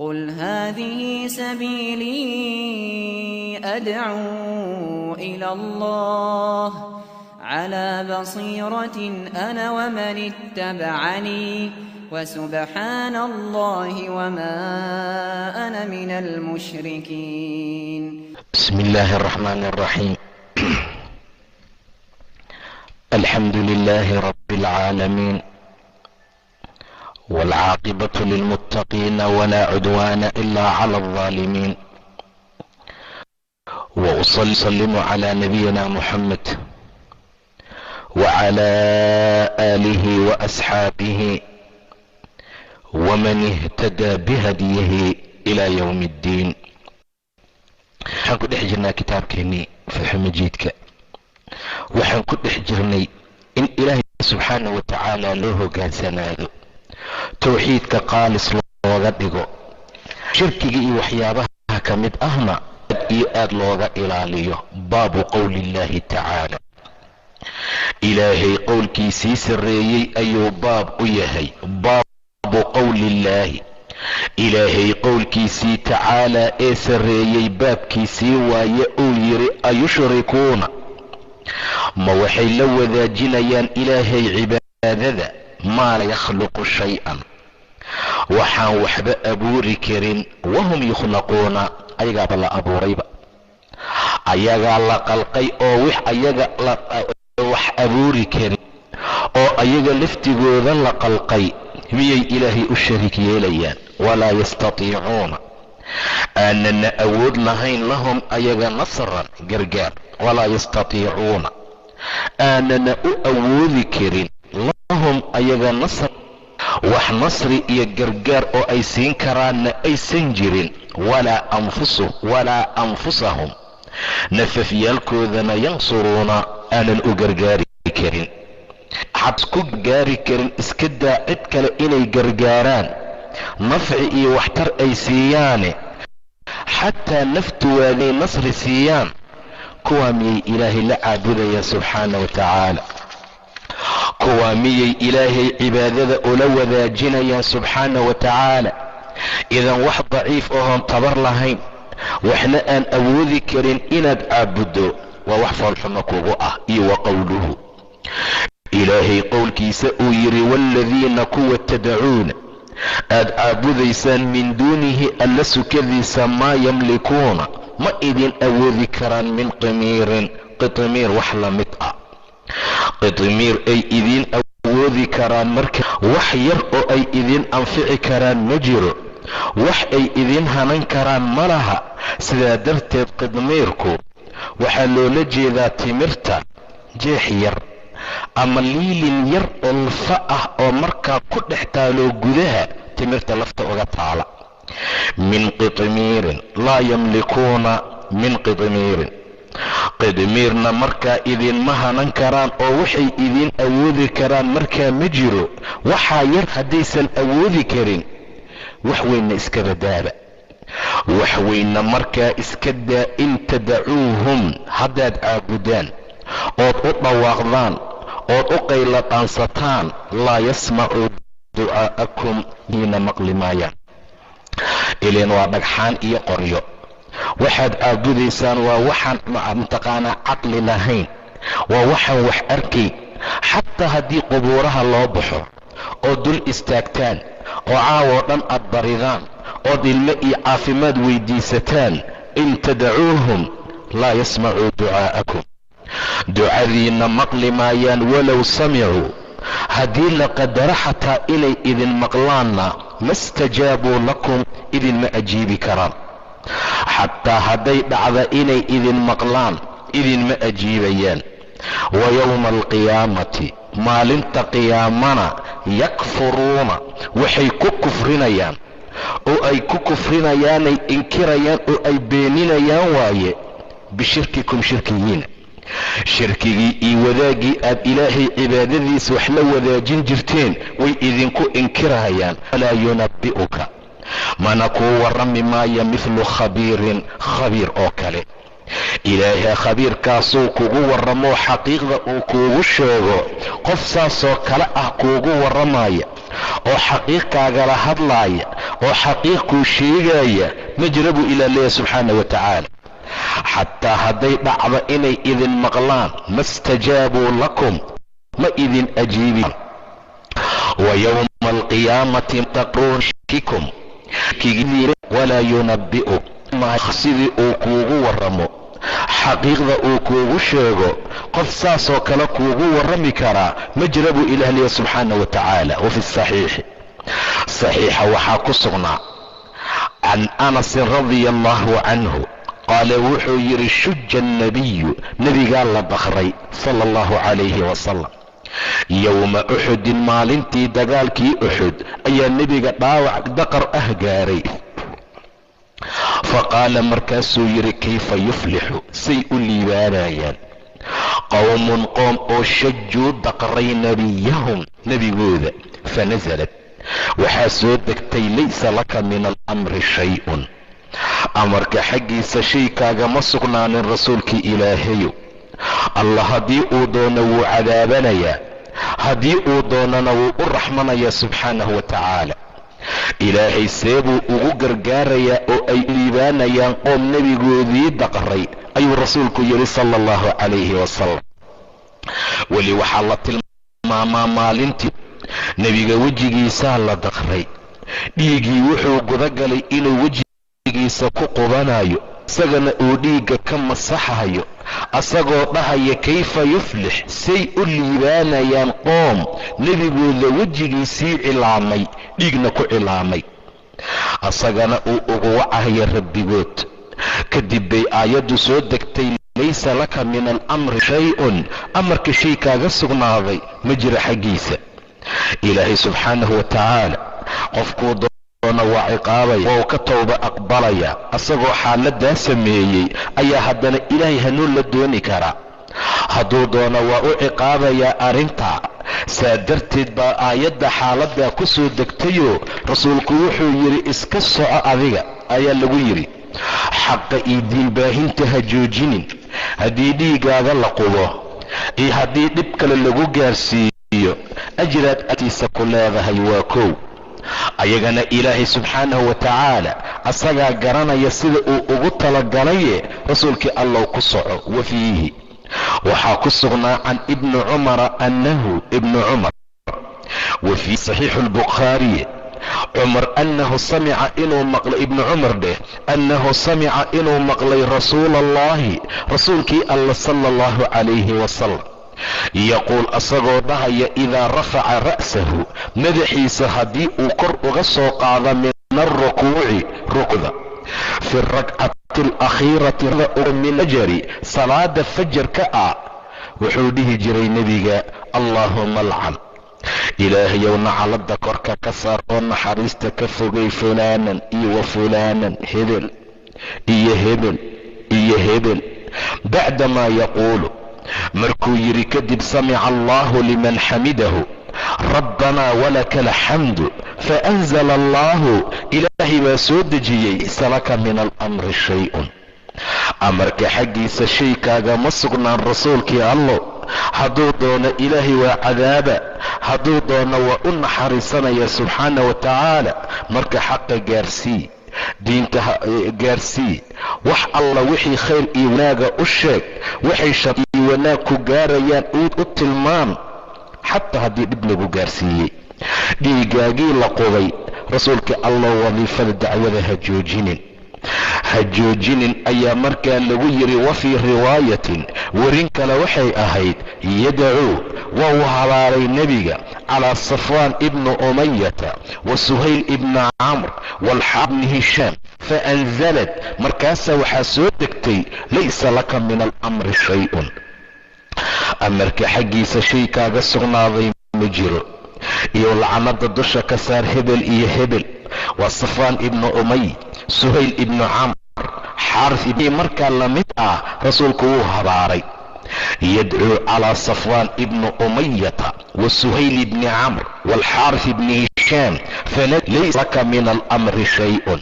قل هذه سبيلي أدعو إلى الله على بصيرة أنا ومن اتبعني وسبحان الله وما أنا من المشركين. بسم الله الرحمن الرحيم. الحمد لله رب العالمين، والعاقبة للمتقين، ولا عدوان إلا على الظالمين، وأصلي على نبينا محمد وعلى آله وأصحابه ومن اهتدى بهديه إلى يوم الدين. Waxaan ku dhex jirnaa kitaabkeenii Fatxumajiidka. Waxaan ku dhex jirnay in Ilaahay subxaana wa tacaala loo hogaansanaado, towxiidka qaalis looga dhigo, shirkiga iyo waxyaabaha ka mid ahna aad iyo aad looga ilaaliyo. Baabu qowli illahi tacaala, Ilaahay qowlkiisii sarreeyey ayuu baab u yahay. Baabu qowli illaahi, Ilaahay qowlkiisii tacaalaa ee sarreeyey baabkiisii waaye uu yidhi: ayushrikuuna, ma waxay la wadaajinayaan Ilaahay cibaadada, maa la yakhluqu shay-an, waxaan waxba abuuri karin, wahum yukhlaquuna, ayagaaba la abuurayba, ayagaa la qalqay oo wix ayaga wax abuuri karin oo ayaga laftigooda la qalqay miyay Ilaahay u shariik yeelayaan? Walaa yastatiicuuna, aanana awood lahayn, lahum ayaga nasran, gargaar. Walaa yastatiicuuna, aanana u awoodi karin, lahum ayaga nasr, wax nasri iyo gargaar oo ay siin karaanna aysan jirin. Walaa anfusahum, nafafyaalkoodana, yansuruuna, aanan u gargaari karin. Xad ku gaari karin, iska daa cid kale inay gargaaraan, nafci iyo waxtar ay siiyaane, xataa naftuwaaday nasri siiyaan. Kuwaa miyay Ilaahay la caabudayaan subxaana wa tacaala? Kuwaa miyay Ilaahay cibaadada ula wadaajinayaan subxaana wa tacaala? Idan wax daciif ahoon tabar lahayn, waxna aan awoodi karin inaad caabuddo waa wax foolxumo kugu ah. Iyo wa qowluhu, Ilaahay qowlkiisa uu yidhi: waaladiina, kuwa, tadcuuna, aad caabudaysaan, min duunihi, Alla sukadiisa, maa yamlikuuna, ma idin awoodi karaan, min qimiirin, qitmiir wax la mid ah, qitmiir ay idiin awoodi karaan. Marka wax yar oo ay idiin anfici karaan ma jiro, wax ay idiin hanan karaan ma laha. Sidaa darteed qidmiirku waxaa loola jeedaa timirta jeex yar ama liilin yar oo lafa ah oo markaa ku dhex taalo gudaha timirta lafta uga taala. Min qitmiirin, laa yamlikuuna min qitmiirin, qidmiirna markaa idinma hanan karaan oo waxay idiin awoodi karaan markaa ma jiro. Waxaa yar haddaysan awoodi karin, wax weynna iska badaaba, wax weynna markaa iska daa. In tadacuuhum, haddaad caabudaan ood u dhawaaqdaan ood u qayla dhaansataan, laa yasmacuu ducaa'akum, diina maqli maayaan. Ileen waa dhagxaan iyo qoryo waxaad caabudaysaan, waa waxaan mataqaanaa caqli lahayn, waa waxaan wax arkayn. Xataa haddii qubuuraha loo baxo oo dul istaagtaan oo caawoo dhan aad baridaan ood ilmo iyo caafimaad weydiisataan, in tadacuuhum laa yasmacuu ducaa'akum, ducadiinna maqli maayaan. Walow samicuu, haddii la qadaro xataa inay idin maqlaanna, ma stajaabuu lakum, idinma ajiibi karaan. Xataa hadday dhacda inay idin maqlaan, idinma ajiibayaan. Wa yowma alqiyaamati, maalinta qiyaamana, yakfuruuna, waxay ku kufrinayaan oo ay ku kufrinayaanay inkirayaan oo ay beeninayaan waaye, bishirkikum, shirkigiina, shirkigii iyo wadaaggii aad Ilaahay cibaadadiisa wax la wadaajin jirteen way idinku inkirahayaan. Walaa yunabbi'uka, mana kuu warrami maayo, mithlu khabiirin, khabiir oo kale. Ilaahay khabiirkaasuu kugu warramoo xaqiiqda uu kuugu sheego, qof saasoo kale ah kuugu warramaya Oo xaqiiq kaagala hadlaaya oo xaqiiq kuu sheegaya ma jira buu ilaa leeyahy subxaana wa tacaala. Xataa hadday dhacdo inay idin maqlaan, ma stajaabuu lakum, ma idin ajiibin. Wa yowma alqiyaamati taquun shikum walaa yunabbi'u, sidii uu kuugu warramo, xaqiiqda uu kuugu sheego, qof saasoo kale kuugu warrami karaa ma jira buu ilaah leeyahy subxaana wa tacaala. Wa fi saxiixi, saxiixa waxaa ku sugnaa, can Anasin radia allahu canhu qaala, wuxuu yidhi: "Shuja annabiyu," nebigaa la dakray, "sala allahu calayhi wasalam, yowma Uxudin," maalintii dagaalkii Uxud ayaa nebiga dhaawac daqar ah gaaray. Faqaala, markaasuu yidhi: "Kayfa yuflixu," say u liibaanayaan, "qowmun," qoom oo, "shajuu," daqray, "nebiyahum," nebigooda? Fanasalat, waxaa soo degtay: "Laysa laka min alamri shay-un," amarka xaggiisa shay kaagama sugnaanin, rasuulkii Ilaahayow. Allah haddii uu doono wuu cadaabanayaa, haddii uu doonana wuu u raxmanayaa subxaanahu wa tacaala. Ilaahay see buu ugu gargaarayaa oo ay liibaanayaan qoom nebigoodii daqray, ayuu rasuulku yidhi sala allahu calayhi wasalam. Weli waxaa la tilmaamaa maalintii nebiga wejigiisaa la daqray, dhiiggii wuxuu gudagalay inuu wejigiisa ku qubanayo, isagana uu dhiigga ka masaxayo, asagoo dhahaya: "Kayfa yuflix," say u liibaanayaan qoom nebigooda wejigiisii cilaamay, dhiigna ku cilaamay, asagana uu ugu wacahaya rabbigood? Kadib bay aayaddu soo degtay: "Laysa laka min alamri shay-un," amarka shay kaaga sugnaaday ma jiro xaggiisa. Ilaahay subxaanahu wa tacaala qofkuu doona waa ciqaabaya, waa uu ka towba aqbalaya. Asagoo xaaladaa sameeyey ayaa haddana Ilaahay hanuun la dooni karaa. Hadduu doono waa u ciqaabayaa arrintaa. Saa darteed baa aayadda xaaladdaa ku soo degtayoo rasuulku wuxuu yidhi: "Iska soco adiga," ayaa lagu yidhi, "xaqa iyo diinbaahinta ha joojinin. Haddii dhiigaaga la qubo iyo haddii dhib kale lagu gaarsiiyo, ajraad agtiisa ku leedahay. Waa kow. Ayagana Ilaahay subxaanahu wa tacaala asagaa garanaya sida uu ugu talagalaye, rasuulkii Allow ku soco." Wa fiihi, waxaa ku sugnaa, can Ibni Cumara annahu, Ibni Cumar, wa fii saxiixu lbukhaariy, Cumar annahu samica, inuu maqlay, Ibnu Cumar dheh, annahu samica, inuu maqlay, rasuula Allahi, rasuulkii Alla, sala allahu calayhi wasalam, yaquul, asagoo dhahaya: idaa rafaca ra'sahu, madaxiisa haddii uu kor uga soo qaado, min alrukuuci, rukda, fi rakcati alakhiirati min ajari, salaada fajarka ah, wuxuu dhihi jiray nebiga: "Allaahuma alcan," Ilaahayow nacalada korka ka saar oo naxariista ka fogay, "fulaanan iyo wa fulaanan," hebel iyo hebel iyo hebel. Bacdamaa yaquulu, markuu yidhi kadib, "Samica Allahu liman xamidahu, rabbanaa walaka alxamdu." Faanzala Allahu, Ilaahay baa soo dejiyey: "Laysa laka min alamri shay-un," amarka xaggiisa shay kaagama sugnaan, rasuulkii Allow. Hadduu doono Ilaahay waa cadaaba, hadduu doono waa u naxariisanaya subxaana wa tacaala. Marka xaqa gaarsii, diinta gaarsii, wax alla wixii khayr iyo wanaaga u sheeg, waxay shar iyo wanaag ku gaarayaan u tilmaam, xataa haddii dhib lagu gaarsiiyey, dhiigaagii la qubay. Rasuulka Allow, wadiifada dacwada ha joojinin, ha joojinin, ayaa markaa lagu yidhi. Wa fii riwaayatin, werin kale waxay ahayd: yadacuu, waa uu habaaray nebiga, calaa Safwaan ibni Umayata wa Suhayl ibni Camr walxaar bni Hishaam. Faanzalad, markaasaa waxaa soo degtay: "Laysa laka min alamri shay-un," amarka xaggiisa shay kaaga sugnaaday ma jiro, iyo lacnada dusha ka saar hebel iyo hebel. Waa Safwaan ibnu Umay, Suhayl ibnu Camr, Xaaris markaa lamid ah. Rasuulku wuu habaaray: yadcuu calaa Safwaan ibni Umayata wa Suhayl ibni Camr waalxaaris ibni Hishaam. "Falaysa laka min alamri shay-un,"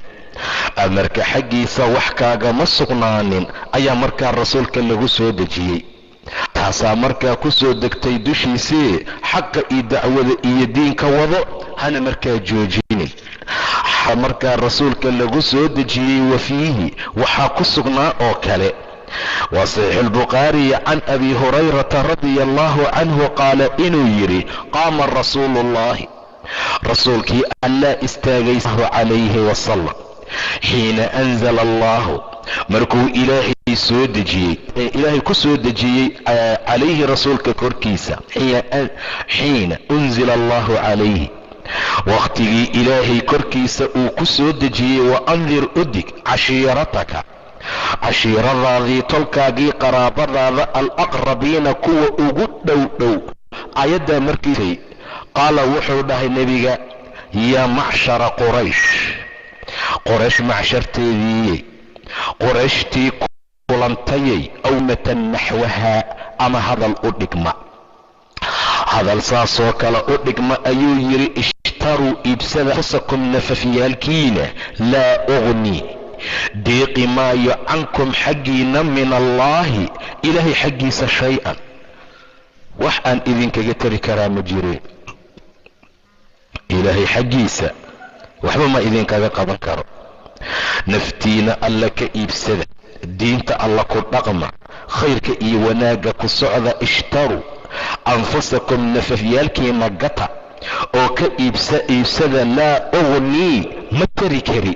amarka xaggiisa wax kaagama sugnaanin, ayaa markaa rasuulka lagu soo dejiyey. Taasaa markaa ku soo degtay dushiisii, xaqa iyo dacwada iyo diinka wado, hana markaa joojinin. Markaa rasuulka lagu soo dejiyey, wafiihi waxaa ku sugnaa oo kale, waa saxiixu albukhaariyi, can Abi Hurayrata radia allahu canhu qaala inuu yidhi: qaama rasuulu ullahi, rasuulkii Allaa istaagay, calayhi wasalam, xiina anzala allahu, markuu Ilaahay soo dejiyey, Ilaahay ku soo dejiyey, calayhi, rasuulka korkiisa, xiina unzila allahu calayhi, wakhtigii Ilaahay korkiisa uu ku soo dejiyey: wa andir, udig, cashiirataka, cashiiradaadii, tolkaagii, qaraabadaada, alaqrabiina, kuwa ugu dhow dhow. Aayaddaa markiisay, qaala, wuxuu dhahay nebiga: yaa macshara Quraysh, Qoraysh macsharteediiyey, Qorayshtii kulantayay, awmatan naxwaha, ama hadal u dhigma, hadal saasoo kale u dhigma ayuu yidhi: ishtaruu, iibsada, anfusakum, nafafyaalkiina, laa ugnii, deeqi maayo, cankum, xaggiina, min allaahi, Ilaahay xaggiisa, shay-an, wax aan idinkaga tari karaa ma jireen. Ilaahay xaggiisa waxba ma idinkaga qaban karo. Naftiina Alla ka iibsada, diinta Alla ku dhaqma, khayrka iyo wanaagga ku socda. Ishtaruu anfusakum, nafafyaalkiina gata oo ka iibsada. Laa ugnii, ma tari kari,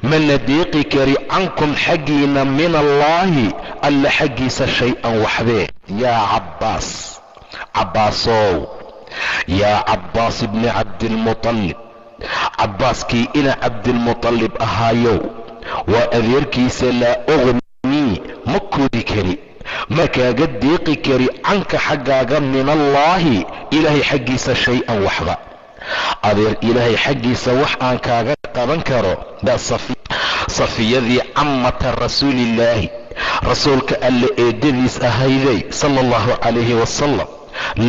mana deeqi kari, cankum, xaggiina, min allaahi, Alla xaggiisa, shay-an, waxbee. Yaa Cabbaas, Cabbaasow, yaa Cabbaas ibni Cabdilmutalib, Cabbaaskii ina Cabdilmutalib ahaayow, waa adeerkiisa, laa ugnii, ma koodi kari, ma kaaga deeqi kari, canka, xaggaaga, min allaahi, Ilaahay xaggiisa, shay-an, waxba. Adeer, Ilaahay xaggiisa wax aan kaaga qaban karo. Safiyadii cammata rasuulillaahi, rasuulka Alle eedadiis ahayday, sala allahu calayhi wasalam,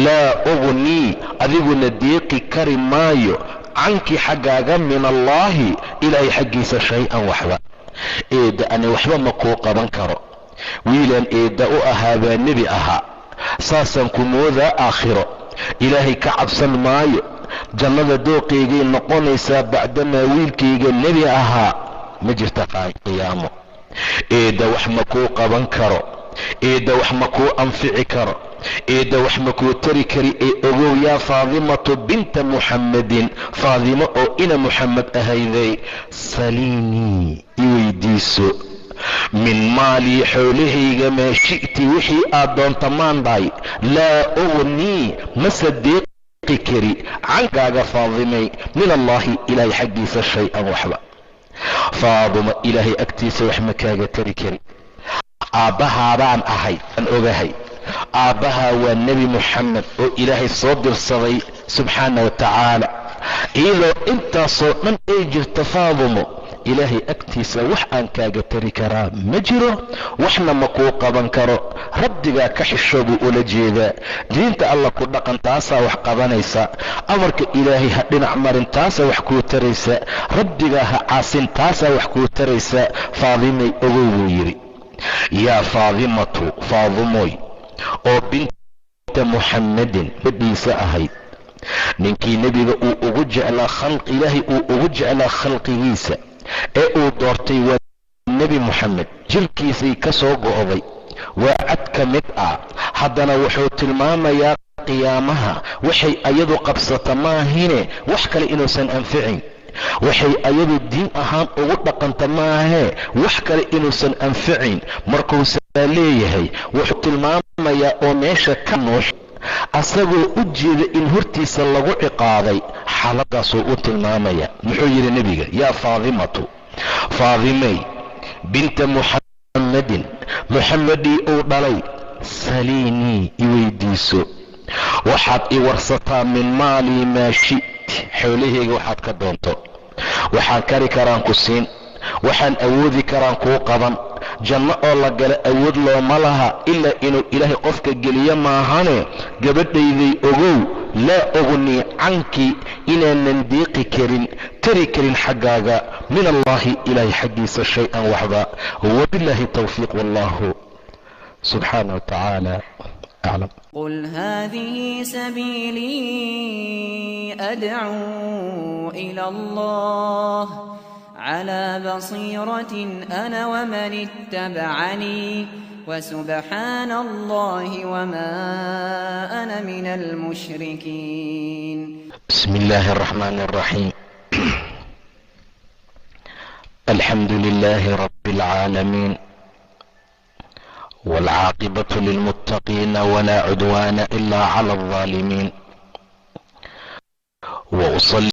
laa ugnii, adiguna deeqi kari maayo, canki, xaggaaga, min allaahi, Ilaahay xaggiisa, shay-an, waxba. Eedda, ani waxba ma kuu qaban karo. Wiilaan eedda u ahaa baa nebi ahaa, saasaan ku moodaa. Aakhiro Ilaahay ka cabsan maayo, jannada dooqaygay noqonaysaa bacdamaa wiilkayga nebi ahaa. Ma jirta qiyaamo. Eedda, wax ma kuu qaban karo. Eedda, wax ma kuu anfici karo. Eedda, wax ma kuu tari kari. Ee ogow, yaa Faadimatu binta Muxammadin, Faadimo oo ina Muxamed ahayday, saliinii, i weydiiso, min maalii, xoolahayga, maa shi'ti, wixii aad doonta maan dhahay. Laa ugnii, mase deeqi kari, cankaaga, Faadimay, min allaahi, Ilaahay xaggiisa, shay-an, waxba. Faaduma, Ilaahay agtiisa wax ma kaaga tari kari. Aabbahaabaan ahay, aan ogahay aabbahaa waa Nebi Muxamed oo Ilaahay soo dirsaday subxaana wa tacaala. Iyadoo intaasoo dhan ay jirta, Faadumo, Ilaahay agtiisa wax aan kaaga tari karaa ma jiro, waxna ma kuu qaban karo. Rabbigaa ka xisho buu ula jeedaa. Diinta Alla ku dhaqan, taasaa wax qabanaysa. Amarka Ilaahay ha dhinac marin, taasaa wax kuu taraysa. Rabbigaa ha caasin, taasaa wax kuu taraysa. Faadimay, ogow buu yidhi: yaa Faadimatu, Faadumoy oo binta Muxammadin, badhiisa ahayd, ninkii nebiga uu ugu jeclaa khalq, Ilaahay uu ugu jeclaa khalqigiisa ee uu doortay waa Nebi Moxamed, jirkiisay ka soo go'day, waa cad ka mid ah. Haddana wuxuu tilmaamayaa qiyaamaha waxay ayadu qabsata maahine wax kale inuusan anficin, waxay ayadu diin ahaan ugu dhaqanta maahee wax kale inuusan anficin. Markuusaa leeyahay, wuxuu tilmaamayaa oo meesha ka noosh asagoo u jeeda in hortiisa lagu ciqaabay, xaaladaasuu u tilmaamaya. Muxuu yidhi nebiga? Yaa Faadimatu, Faadimey, binta Muxammadin, Muxamedii uu dhalay, saliinii, i weydiiso, waxaad i warsataa, min maalii maa shi't, xoolahayga waxaad ka doonto. Waxaan kari karaan ku siin, waxaan awoodi karaan kuu qaban. Janno oo la gala awood looma laha ilaa inuu Ilaahay qofka geliyo maahane. Gabadhayday, ogow, laa ugnii canki, inaanan deeqi karin, tari karin xaggaaga, min allaahi, Ilaahay xaggiisa, shay-an, waxba. Wabilaahi towfiiq, wallahu subxaana wa tacaala. Aclam. قل هذه سبيلي أدعو إلى الله على بصيرة أنا ومن اتبعني وسبحان الله وما أنا من المشركين. بسم الله الرحمن الرحيم. الحمد لله رب العالمين، والعاقبة للمتقين، ولا عدوان إلا على الظالمين، وأصلي